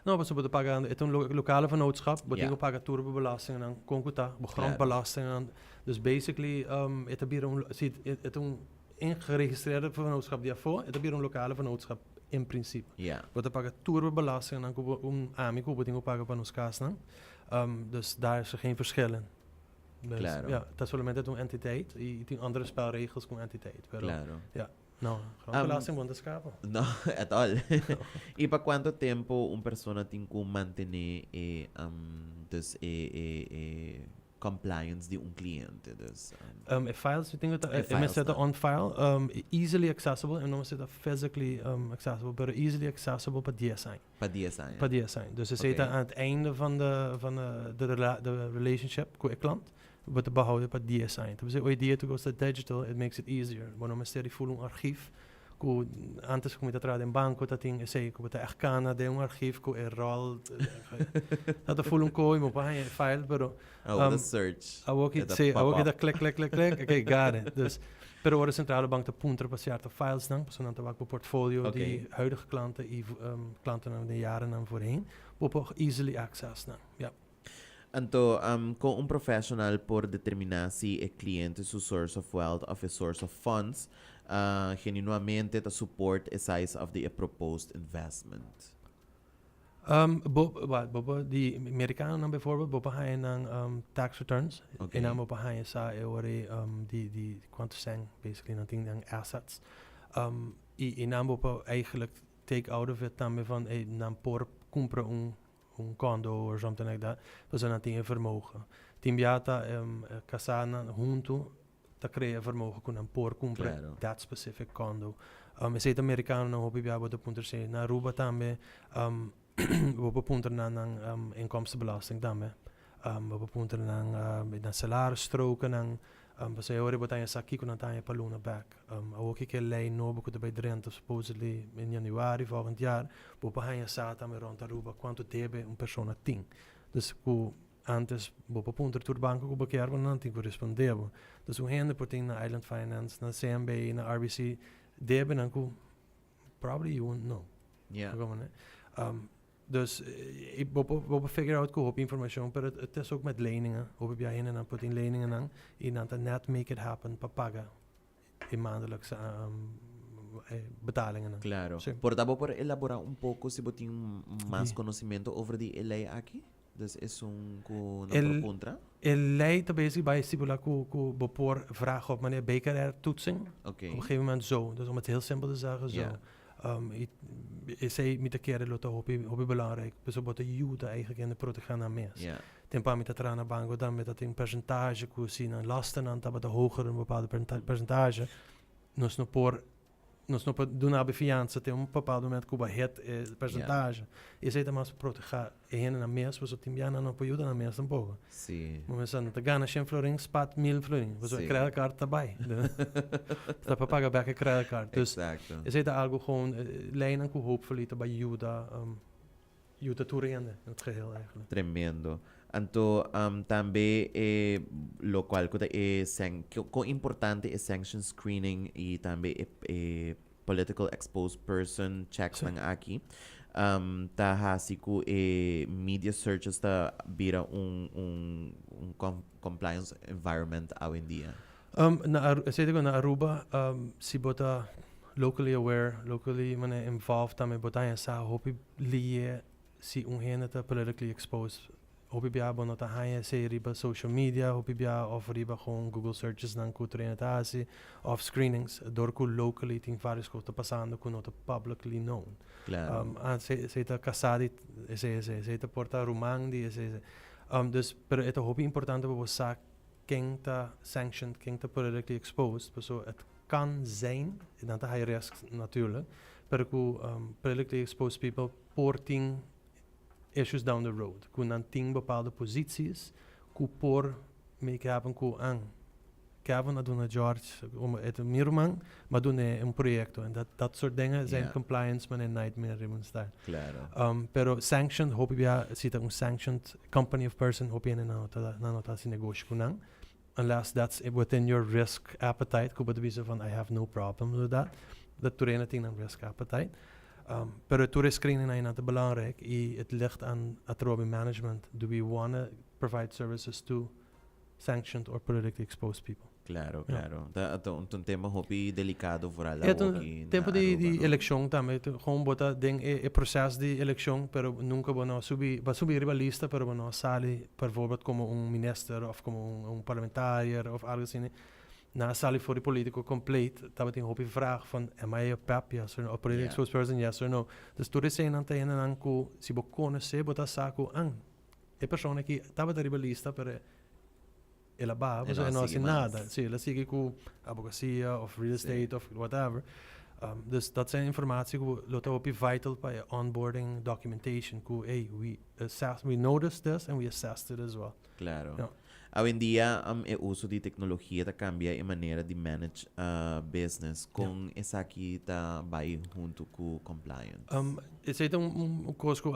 No, pasobra bo ta paga, e ta un lokale vennootschap, bo tin ku paga tur bo belastingnan, kon ku ta, bo grondbelastingnan. Dus basically e ta bira un, si e ta un ingeregistreerde vennootschap di afó, e ta bira un lokale vennootschap in principe. Bo ta paga tur bo belastingnan ku bo, un ami ku bo tin ku paga pa nos kasnan. Dus daar is er geen verschil in. Dus ja, ta solamente un entiteit i tin andere spelregels ku un entiteit, pero ja. No, grondbelasting bon ta scapa. No, at all. Y pa cuanto tempo un persona tin cu mantene e, dus e, e, e. compliance di un cliente. Dus, E files, mi tin cu ta, E e mester ta files, on file, easily accessible, e no mester ta physically accessible, pero easily accessible pa 10 aña. Pa 10 aña. Pa 10 aña. Dus esey ta aan het einde van de relationship cu e klant, bo ta behouden pa 10 aña. Entonces, hoy dia tur cos ta digital, it makes it easier. Bo no mester di full un archief, cu antes cu mi ta traha den banco ta tin esey, cu bo ta echt cana den un archief cu e rol, ta ta full un coy, bo por haña e file, pero Awo ta search. Awo ki, E ta sí, pop awo ki up. ta click, click, click, click, okay, got it. Dus, pero ora Centrale Bank ta puntra pa cierto filesnan, pasobra nan ta wak bo portfolio di huidige klanten y klantennan den jarennan voorheen, bo por easily access nan, ja. Anto, con un professional por determina si e cliente su source of wealth of e source of funds genuinamente ta support e size of di e proposed investment? Bo, wat, bo por di Mericanonan bijvoorbeeld, bo por haña nan tax returns. En dan bo por haña sa e ora ei di cuanto cen basically nan tin nan assets. Y nan bo por eigenlijk take out of it tambe van ey nan por cumpra un condo or something like that, pasobra nan tin e vermogen. Tin bia ta casanan hunto ta crea e vermogen cu nan por cumpra that specific condo. Esey ta Mericanonan hopi bia bo ta puntra esey. Na Aruba tambe bo por puntra nan nan inkomstenbelasting tambe. Bo por puntra nan nan salarisstrokennan. Pasobra e ora bo ta haña sa kico nan ta haña pa luna bek. Awor ki ke ley nobo cu ta bay drenta supposedly in januari volgend jaar, bo por haña sa tambe rond Aruba cuanto debe un persona tin. Dus cu antes bo por puntra tur banco cu bo kier, pero nan tin cu responde bo. Dus un hende por tin na Island Finance, na CMB, na RBC, debenan cu probably you won't know. Como ne? Dus bo por figure out cu hopi informacion, pero het is ook met leningen. Hopi bia hendenan por tin leningennan y nan ta net make it happen pa paga e maandelijkse betalingennan. Claro. Por ta bo por elabora un poco si bo tin mas conocimento over di e ley aki? Dus esun cu nan por puntra? E ley ta bezig bay stipula cu bo por vraag op manera BKR toetsing. Op een gegeven moment zo. Dus om het heel simpel te zeggen, zo. Y esey mi ta kere lo ta hopi, hopi belangrijk. Pasobra bo ta yuda eigenlijk hende protega nan mes. Tin pa mi ta traha na banco tambe ta tin percentage cu si nan lastennan tabata hoger un bepaalde percentage, nos no por nos no por duna bo fiansa te un bepaalde moment cu bo a hit e percentage. Esey ta mas pa proteha e hendenan mes, pasobra tin bia nan no por yuda nan mes tampoco. Bo mester nan ta gana shen florin, spat mil florin, pasobra e credit card ta bay. Ta pa paga bek e credit card. Dus esey ta algo gewoon leynan cu hopefully ta bay yuda Yuda tur hende in het geheel eigenlijk. Tremendo. Anto tambe e locual cu ta e con importante e sanction screening y tambe e political exposed person checks nan aki ta haci cu e media searches ta bira un un compliance environment awendia? Na esey ta cu na Aruba si bo ta locally aware, locally manera involved tambe bo ta haña sa hopi lie si un hende ta politically exposed. Hopi bia bo no ta haña esey riba social media, hopi bia of riba gewoon Google searches nan cu otro hende ta haci of screenings dor cu locally tin varios cos ta pasando cu no ta publicly known. Esey ta casa di esey esey, esey ta por ta ruman di esey esey. Dus pero e ta hopi importante pa bo sa ken ta sanctioned, ken ta politically exposed, pasobra het kan zijn, nan ta high risk natuurlijk, pero cu politically exposed people por tin issues down the road, cu nan tin bepaalde posities cu por make happen cu an Kevin a duna George, om e ta mi ruman, ma dun'e un proyecto. En dat soort dingen zijn compliance manera nightmare riba un style. Pero sanctioned, hopi bia si ta un sanctioned company of person, hopi hende nan no ta, nan no ta haci negoshi cu nan. Unless that's within your risk appetite, cu bo ta bisa van I have no problem with that. Dat tur hende tin nan risk appetite. Pero tur e screening nan ta belangrijk y het ligt aan atrobe management. Do we wanna provide services to sanctioned or politically exposed people? Claro, claro. Ta un tema hopi delicado vooral E ta un awoki na tempo di Aruba, no? eleccion tambe. Gewoon bo ta den e proces di eleccion, pero nunca bo no a subi, bo a subi riba lista, pero bo no a sali bijvoorbeeld como un minister of como un parlementariër of algo asina. Nan a sali for di politico compleet. Tabatin hopi vraag van, am I a PEP? Yes or no? A politically exposed person? Yes or no? Dus tur eseinan ta hendenan cu si bo conoce, bo ta sa cu, an, e persona aki tabata riba lista, pero. El a baha, E pasobra no e a no hasi sigui mas. nada. Sí, el a sigui ku abogacia of real estate of whatever. Dus dat zijn informatie ku lo ta hopi vital pa e onboarding documentation ku hey, we assess, we noticed this and we assessed it as well. Claro. Ja. Awendia e uso di tecnologia ta cambia e manera di manage business. Con esaki ta bay hunto cu compliance? Esey ta un cos cu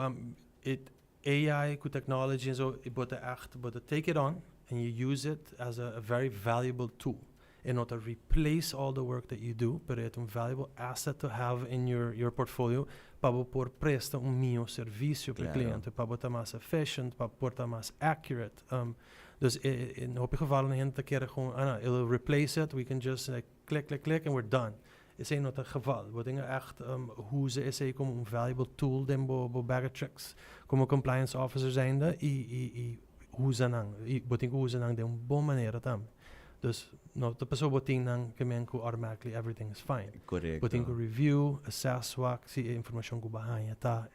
it AI cu technology en zo, bo ta echt, bo ta take it on and you use it as a very valuable tool. E no ta replace all the work that you do, pero e ta un valuable asset to have in your portfolio pa bo por presta un miho servicio pa e cliente, pa bo ta mas efficient, pa por ta mas accurate. Dus in hopi gevallen hende ta kere gewoon, ah no, it'll replace it, we can just like click, click, click and we're done. Esey no ta e geval. Bo tin echt usa esey como un valuable tool den bo bag of tricks como compliance officer zijnde y usa nan. Y bo tin cu usa nan den un bon manera tambe. Dus no ta pasobra bo tin nan ke men cu automatically everything is fine. Bo tin cu review, assess wak si e informacion cu bo a haña ta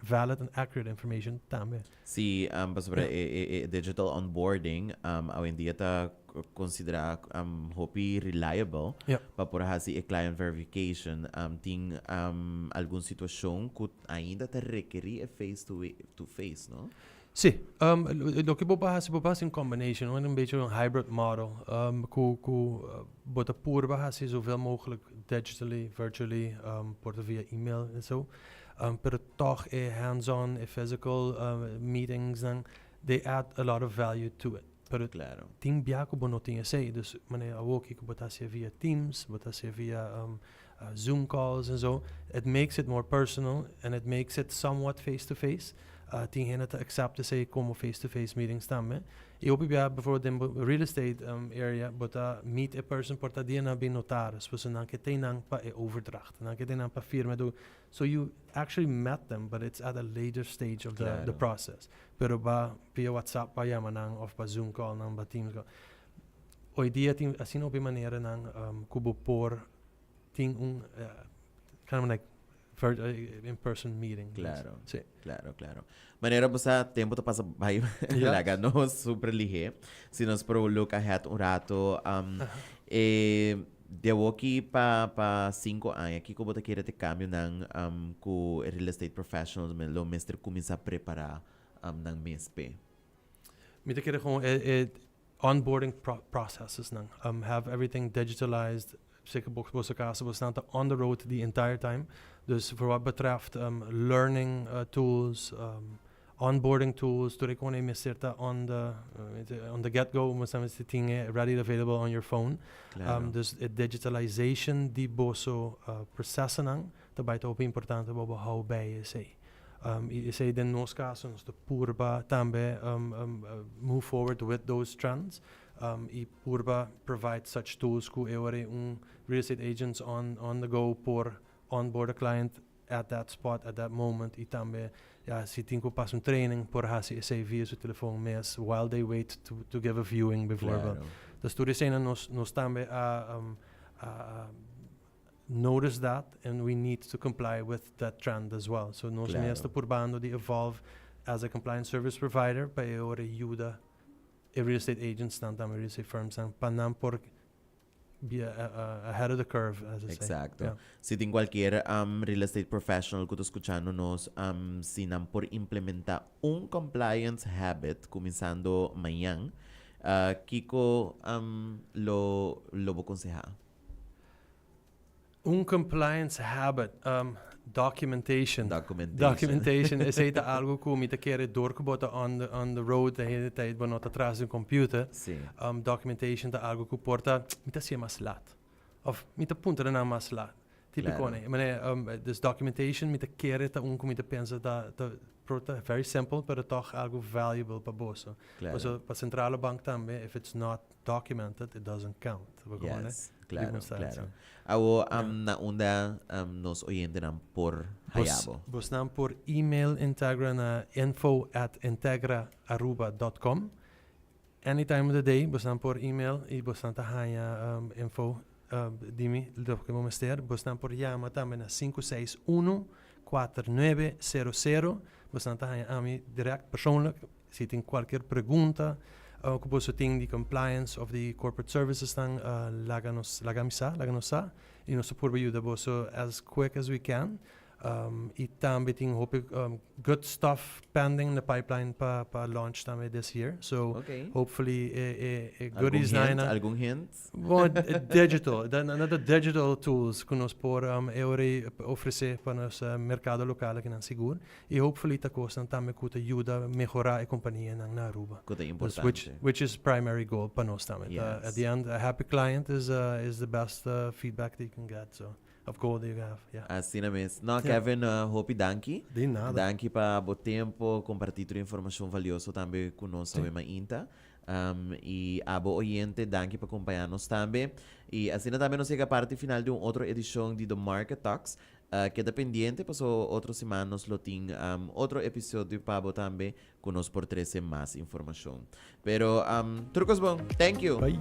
valid and accurate information tambe. Sí, pasobra e digital onboarding awendia ta considera hopi reliable pa por haci e client verification. Tin algun situacion cu ainda ta rekeri e face to face, no? Sí, loke bo por haci, bo por haci un combination, un beetje un hybrid model, cu bo ta purba haci zoveel mogelijk digitally, virtually, por ta via email en zo. Pero toch e hands-on, e physical meetings nan, they add a lot of value to it. Pero tin bia cu bo no tin esey, dus manera awoki cu bo ta haci via Teams, bo ta haci via Zoom calls en zo, it makes it more personal and it makes it somewhat face-to-face. Tin hende ta accept esey como face-to-face meetings tambe. Y hopi bia, bijvoorbeeld den bo real estate area, bo ta meet e person por ta dia nan bin notaris, pasobra nan ke tin nan pa e overdracht, nan ke tin nan pa firma. So you actually met them, but it's at a later stage of the process. Pero ba via WhatsApp ba yama nan of ba Zoom call nan, ba Teams call. Hoy dia tin asina hopi maneranan cu bo por tin un kind of like in-person meeting. Sí. Claro. Manera bo sa, tempo ta pasa bai laga nos super lihe. Si nos por look ahead un rato, e di awoki pa 5 aña, kiko bo ta kere te cambionan cu real estate professionals lo mester cuminsa prepara nan mes p'e? Mi ta kere gewoon e onboarding processes nan. Have everything digitalized. Zeker boso caso, bo ta on the road the entire time. Dus voor wat betreft learning tools, onboarding tools, tur e mester ta on the get-go, mester tin ready and available on your phone. Dus e digitalization di boso processen tambe ta importante pa bo hou bij esey. Y esey den nos caso, nos ta purba tambe move forward with those trends. Y purba provide such tools cu e un real estate agents on the go por onboard a client at that spot at that moment y tambe, ja, si tin cu pasa un training, por haci esey via su telefon mes while they wait to give a viewing, bijvoorbeeld. Dus tur esey nos tambe a notice that and we need to comply with that trend as well. So nos mes ta purbando di evolve as a compliance service provider pa e ora yuda e real estate agents nan tambe, real estate firms nan, pa nan por be ahead of the curve, as I say. Yeah. Si tin cualkier real estate professional cu ta scuchando nos, si nan por implementa un compliance habit cuminsando mañan, kiko lo bo conseha? Un compliance habit, documentation. Documentation. Documentation esey ta algo cu mi ta kere door cu bo ta on the road de hele tijd, bo no ta tras di un computer. Documentation ta algo cu por ta mi ta haci mas laat. Of mi ta puntra nan mas laat. Típico, ne? Maar dus documentation mi ta kere ta un cu mi ta pensa ta very simple, pero toch algo valuable pa boso. So, pa Centrale Bank tambe, if it's not documented, it doesn't count. Bo como, ne? Yes, claro, Circunstancia. Awo, na unda nos oyentenan por Bos, haya bo? Bosnan por email Integra na info@integraaruba.com. Any time of the day, bosnan por email y bosnan ta haya info di mi, loke bo mester. Bosnan por yama tambe na 561 4900. Bosnan ta haya ami direct, persoonlijk. Si tin cualkier pregunta, Cu boso tin di compliance of di corporate services nan, laga nos, laga mi sa, laga nos sa y nos ta purba yuda boso as quick as we can. Y tambe tin hopi good stuff pending in the pipeline pa launch tambe this year. So hopefully e goodies Algun hint? Algun hint? Bon, digital, another digital tools cu nos por e ora ofrece pa nos mercado local akinan sigur. Y hopefully ta cosnan tambe cu ta yuda mehora e companianan na Aruba. Cu ta importante. Which is primary goal pa nos tambe. At the end, a happy client is the best feedback that you can get. So, of goal that you have. Yeah. Asina mes. No, Kevin, hopi danki. Di nada. Danki pa bo tempo, comparti tur informacion valioso tambe cu nos awe mainta. Y abo oyente, danki pa compaña nos tambe. Y asina tambe nos yega parti final di un otro edicion di The Market Talks. Keda pendiente paso otro siman nos lo tin otro episodio pa bo tambe cu nos por trece mas informacion. Pero, tur cos bon. Thank you. Bye.